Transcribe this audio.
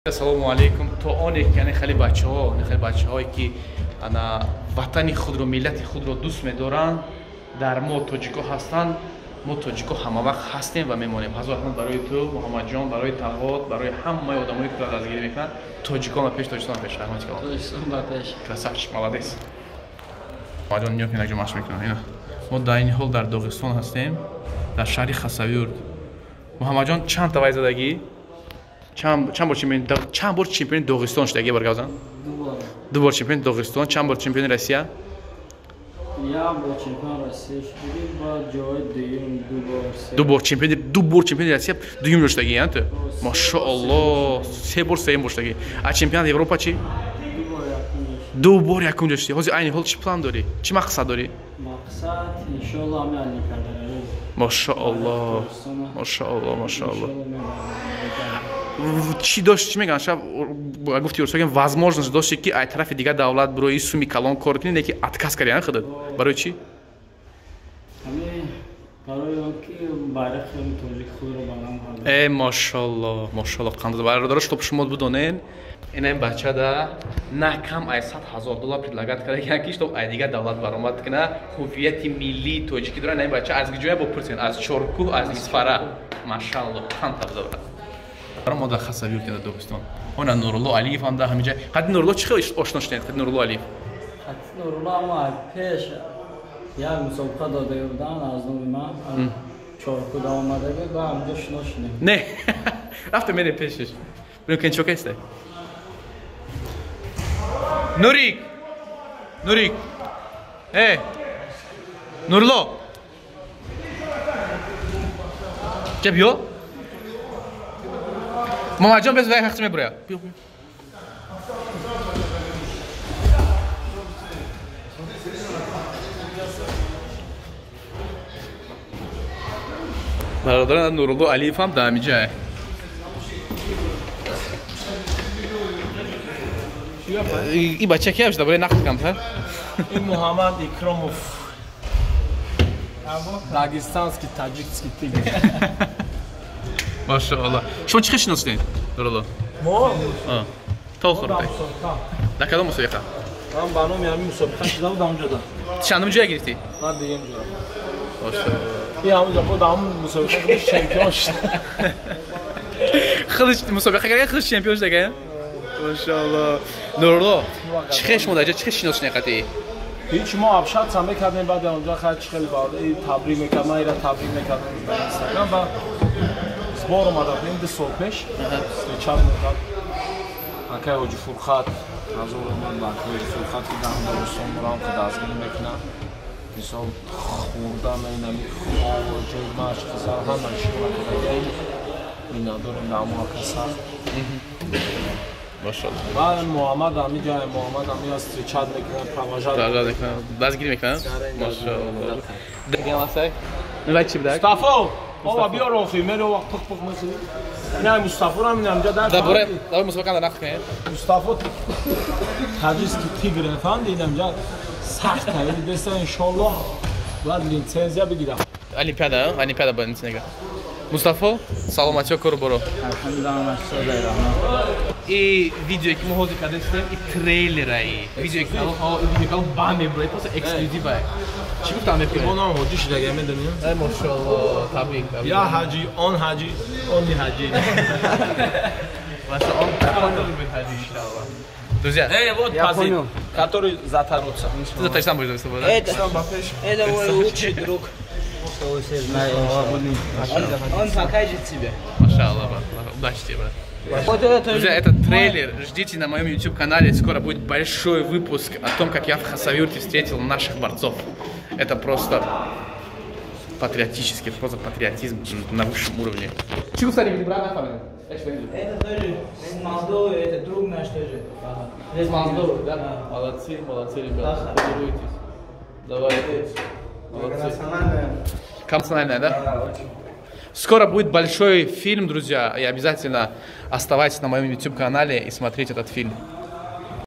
Ассалому алайкум. То оне ки яъне хеле бачаҳо, хеле бачаҳое ки ана ватани худро, миллати худро дӯст медоранд, дар мо тоҷико ҳастанд, мо тоҷико ҳамавақт ҳастем ва мемонем. Ҳазор раҳмат барои ту, Муҳаммадҷон, барои Талғот, барои ҳамаи одамое ки туро дастгирӣ мекунанд. Тоҷикон ба пеш, Тоҷикистон ба пеш. Раҳмати калон. Тоҷикистон ба пеш. Красавчик, молодец. Муҳаммадҷон, нигоҳ кунед, якҷо машқ мекунанд. Ина. Мо дар ин ҳол дар Доғистон ҳастем, дар шаҳри Хасавюрт. Муҳаммадҷон чанд та вай задагӣ? Чанд бор чемпион, чанд бор чемпиони Доғистон шудагӣ, бар гавзан? Ду бор чемпиони Доғистон, чанд бор чемпиони Россия? Як бор чемпион Россия шудагӣ, баъд ҷои дуюм ду бор, се. Ду бор чемпиони, ду бор чемпиони Россия дуюм ҷо шудагӣ, ян ту? Машааллоҳ, се бор сеюм бор шудагӣ. А чемпионати Европа чӣ? Ду бор якум ҷо шудагӣ. Ду бор якум ҷо шудагӣ. Ҳозир айни ҳол чӣ план дорӣ? Чӣ мақсад дорӣ? Мақсад иншоаллоҳ ҳамин Олимпиадаро. Машааллоҳ. Машааллоҳ, машааллоҳ. Чӣ дошт, чӣ мегӯянд, шаб гуфти урусо, возможность дошти ки ай тарафи дигар давлат бирои суми калон кор кунӣ, не ки отказ кардӣ, ан худат? Барои чӣ? Ҳамин барои он ки байрақи тоҷик худро баланд бардорам. Э, машааллоҳ, машааллоҳ, қанд бародаро, чтоб шумо бидонед, ина ин бача да на кам ай 100 000 доллар предлагать карда, ки чтоб ай дигар давлат баромад куна, ҳувияти миллии тоҷикӣ дора. Ина ин бача аз ҷоя бопурсен, аз Чоркӯҳ, аз Исфара. Машааллоҳ, қанд табза брат. Мо дар Хасавюрт, дар Доғистон. Она Нурулло Алиев ҳам дар ҳаминҷа. Қади Нурулло чӣ хел ошно шудед? Қади Нурулло Алиев? Қади Нурулло ама пеш як мусобиқа дода буданд аз номи ман. Чоркӯҳ омада буд ва ҳамҷо шинос шудем. Не. Рафтем мерем пешиш. Бинем ки чӣ касте. Нурик! Нурик! Э! Нурулло! Ча биё? Мамаҷон без вай ҳақчи мебуря. Биё. Бародарон, Нурулло Алиев ҳам дар ҳаминҷае. И бача ки дар бораи нақл камтар? Ин Муҳаммад Икромов. Дагестанский таджикский тигр. Машааллоҳ. Шумо чӣ хел шиносидед, Нурулло? Мо? То хӯрда. Дар кадом мусобиқа? Ман ба номи ҳамин мусобиқа шуда будам онҷода. Чандум ҷоя гирифтӣ? Ман дуюм ҷоя. Машааллоҳ. И ҳамон ҷо дар ҳамон мусобиқа чемпион шуд. Худаш мусобиқа карда, худаш чемпион шуда, га? Машааллоҳ. Нурулло, чӣ хел шумо дар ҷо чӣ хел шинос шудед қатъӣ? Ҳеч, мо общаться мекардем, баъд онҷо хай чӣ хеле табрик мекард, ман ира табрик мекардам дар Инстаграм ва сбор омада будем 2 сол пеш, встречать мекард акай Ҳоҷи Фурқат. Ҳазор раҳмат ба акай Ҳоҷи Фурқат, ки дар Догистон морам ки дастгирӣ мекунад. Мисол, хӯрдан, инами хоб, ҷои машқ, ҳама чизро кардаги, миннатдорем дар ҳамо ака сахт. Машааллоҳ. Ва Муҳаммад ҳамиҷа, Муҳаммад ҳамиҷа встречать мекунад, провожать дастгирӣ мекунад. Машааллоҳ. Дигар чӣ будак? Мустафо! Ова биёр охи, меро вақт пық пық мехӯрӣ. Ина Мустафоро ҳам инамҷа дар Дар бораи мусобиқа нақл кунед. Мустафо таджикский тигр, фаҳмиди, инамҷа сахт таъин деста, иншоаллоҳ бояд лицензия бигирам. Олимпиада, олимпиада бояд лицензия. Мустафо, саломатиё, кору боро. Алҳамдулиллаҳ. И видеое ки мо ҳозир кардастем, и трейлераи. Видеое ки видео калон ба мебурад, просто эксклюзивае. Чӣ гуфтам мекунед? Мо нам ҳоҷӣ шудага, медонӣ? Э, машааллоҳ, табрик. Я ҳаҷи, он ҳаҷи, они ҳаҷи. Маша, он тоже будет хаджи, иншаллах. Друзья, Эй, вот пазит, который за Таруца. Ты за Таджикистан будешь с тобой, да? Это мой лучший друг. Он покажет тебе. Машаллах, брат. Удачи тебе, брат. Вот это. Друзья, это трейлер. Ждите на моем YouTube-канале. Скоро будет большой выпуск о том, как я в Хасавюрте встретил наших борцов. Это просто патриотический, просто патриотизм на высшем уровне. Чего, кстати, брат, Это тоже из Молдовы, это друг наш тоже. Ага. Из Молдовы, да? Да. Молодцы, молодцы, ребята. Тренируйтесь. Давайте. Молодцы. Национальная, да? Да, очень. Скоро будет большой фильм, друзья, и обязательно оставайтесь на моем YouTube-канале и смотрите этот фильм.